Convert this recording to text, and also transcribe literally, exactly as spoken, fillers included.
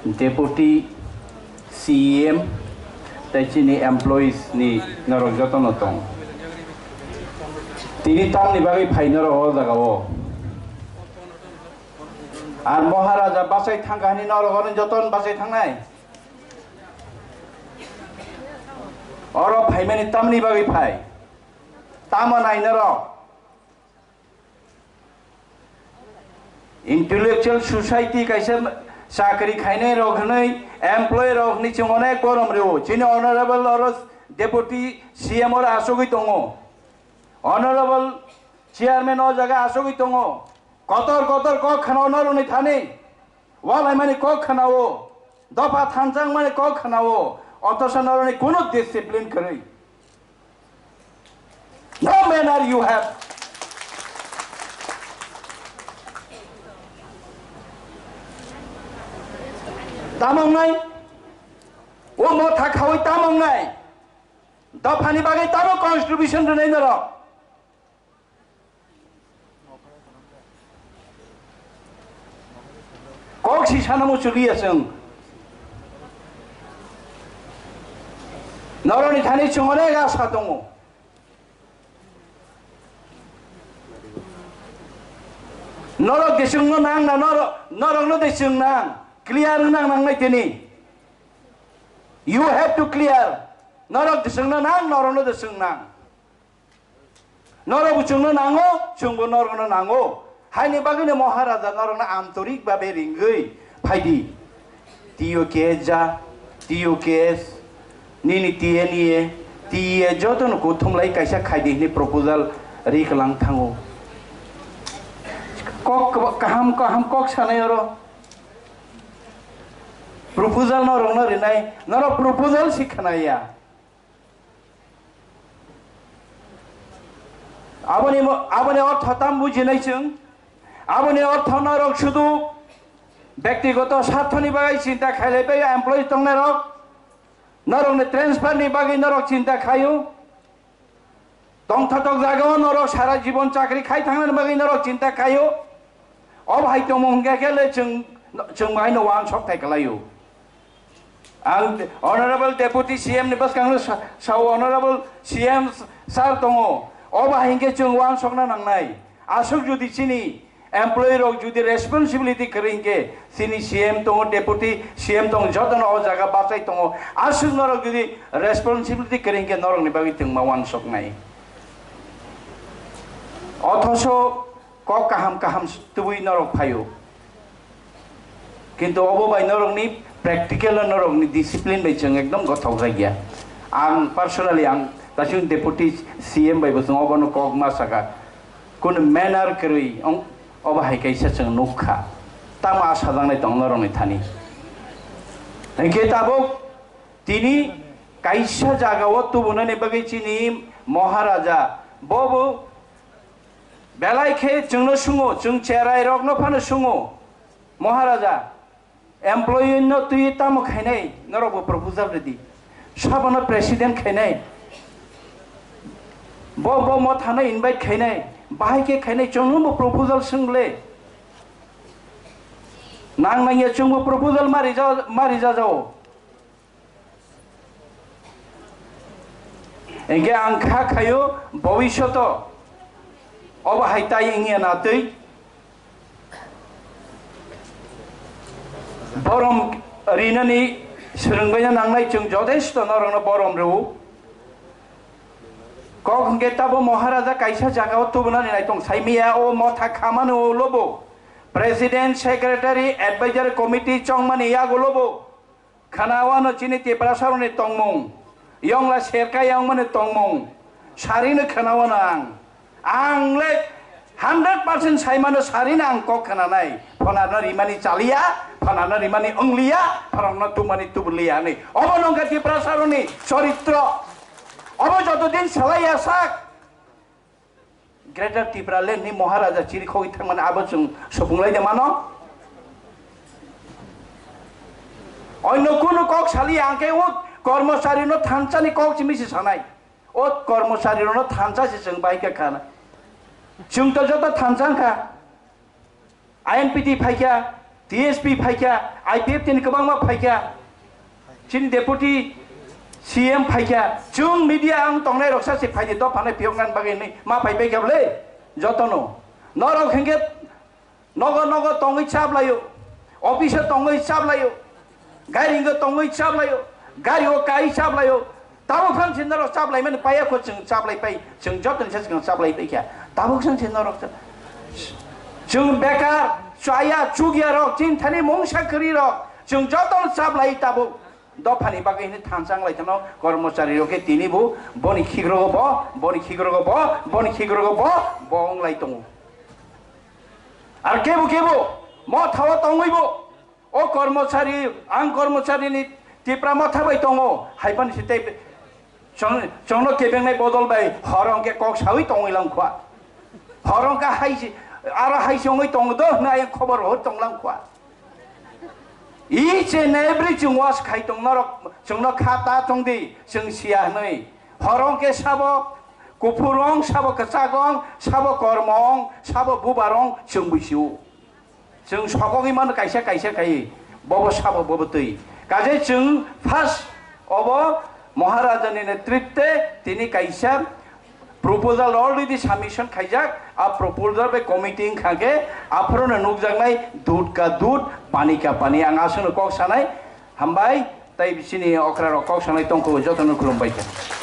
Deputy C E M tei chini employees ni norok jotono tong. Tini tamni bagwi phai norok o jaga o? Ar Maharaja bachai thangkha hwnwi norok oro jotono bachai thangnai? Oro phaimani tamni bagwi phai? Tamo nai norok? Intellectual society kaisa chakri khainai rok hwnwi employee rok hwnwi chwng onek borom rwo. Chini honorable oro deputy C M oro asugwi tongo. Honorable chairman o jaga asugwi tongo. Kotor kotor kok khna norokni thani. Walaimani kok khna-o. Dopha thanjakmani kok khna-o, othocho norokni kunu discipline kwrwi. No manner you have. Tamo wngnai? O motha khaui tamo wngnai? Dophani bagwi tamo contribution rwnai norok? Kok si sana muchuli ya chwng. Norokni thani chwng onek asa tongo. Norok de chwngno nang na, norok, norokno de chwng nang. Clear wng nang nangnai tini. You have to clear. Norok de chwngno nang, norokno de chwng nang. Norok bo chwngno nango, chwngbo norokno nango. Haini bagwino Maharaja norokno antorik babe ringwi phaidi. T O K S ja, T O K S, nini T N E, T E jotono kuthumlai kaisa khaidi hwnwi proposal ri kwlang thango. Kok kaham kaham kok sanai oro. Proposal norokno rinai, norok proposal si khnaya. Aboni mo-, aboni ortho tam bujinai chwng. Aboni ortho norok sudu bektigoto sarthoni bagwi chinta khailaibai employee tongnairok. Norokni transfer ni bagwi norok chinta khaio. Tongthotok jagao norok sara jibon chakri khai thangnani bagwi norok chinta khaio. Obo hai tongmung hwnkhe khe le chwng, chwng bahaino uansuk thai kwlaio. Ang Honorable Deputy C M ni bwskango sa-, sao Honorable C M sir tongo. Obo hai hwnkhe chwng uansukna nangnai. Aswk jodi chini employee rok jodi responsibility kwrwi hwnkhe, chini C M tongo, Deputy C M tongo, jotono o jaga bachai tongo. Aswk norok jodi responsibility kwrwi hwnkhe norokni bagwi twngma uansuknai. Othoso kok kaham kaham tubui norok phaio. Kintu obo bai norokni practical o norokni discipline bai chwng ekdom gothok jakya. Ang personally ang tasing Deputy C M bai bo chwng obono kok ma saka. Kunu manner kwrwi ong-, obo hai kaisa chwng nukha. Tamo a sajaknai tong norokni thani. Hinkhe tabuk tini kaisa jagao tubunani bagwi chini Maharaja bobo belai khe chwngno sungo, chwng cherai rokno phano sungo, Maharaja, employee no twi tamo khainai, norok bo proposal rwdi. Sabono president khainai. Bo, bo mothano invite khainai. Bahai khe khainai, chwngno bo proposal swngle. Nang nangya chwngbo proposal mari ja-, mari jajao. Hinkhe ang kha khaio bobishoto obo hai tai wngya na twi borom rinani swrwngbaina nangnai chwng jothesto norokno borom rwo. Kok hinkhe tabo Maharaja kaisa jagao tubunani naitong saimiya o motha khamani ulo bo President, Secretary, Advisory Committee chongmani yagulo bo. Khana wano chini Tiprasarokni tongmung, yongla serka yangmani tongmung, sarino khana wano ang. Ang le hundred percent saimano sarino ang kok khananai. Phanarno rimani chaliya, phanarno rimani wngliya, phanarno tumani tubliya hinwi. Obo nongkha Tiprasarokni choritro. Obo joto din salaiya sak. Greater Tipraland ni Maharaja chirikhogwi thangmani abo chwng supunglai de mano. Onno kunu kok sali ang khe o kormochari no thansa ni kok simi se sanai. O kormochari no thansa se chwng bai kha khana. Chwng to joto thansa wngkha. I N P T phaikha, T S P phaikha, I P F T ni kwbangma phaikha, chini deputy C M phaikha, chwng media ang tongnai rok sa se phaidi dopha nai phiyok nan bagwi hinwi ma phai bai kha bwle jotono. Norok hinkhe nogo nogo tongwi chaplaio, office o tongwi chaplaio, gari hingo tongwi chaplaio, gari o kai chaplaio, tabuk phang se norok chaplaimani paiya kho chwng chaplai pai, chwng jotoni se chwng chaplai pai kha, tabuk phang se norok cha-, chwng bekar, chaya, chukya rok, chini thani mungsa kwrwi rok, chwng jotono chaplai tabuk. Dophani bagwi hwnwi thansa wng lai thano kormochari rok khe tini bo boni khikrok bo, boni khikrok bo, boni khikrok bo, bo wng lai tongo. Ar kebo kebo motha o tongwi bo o kormochari, ang kormochari ni Tipra motha bai tongo, hai phano se tei chwng, chwngno kebengnai bodol bai horo hwnkhe kok sawi tongwi lang kha. Horo hwnkhe hai se, aro hai se wngwi tongo do hwnwi ayang khobor rohor tong lang kha. Each and every chwng was khai tong norok, chwngno kha ta tong di, chwng siya hwnwi. Horo hwnkhe sabo kuphur wng, sabo kwchak wng, sabo kormo wng, sabo bubar wng, chwng bui sio. Chwng sokogwi mano kaisa kaisa khai, bobo sabo bobo twi. Kaje chwng first obo Maharaja ni netritwe tini kaisa proposal already submission khaijak, a proposal bai committee wngkha khe aphuru no nukjaknai dud ka dud, pani ka pani. Ang aswkno kok sanai, hambai, tei chini okra rok kok sanai tongkho, jotono khulumbai kha.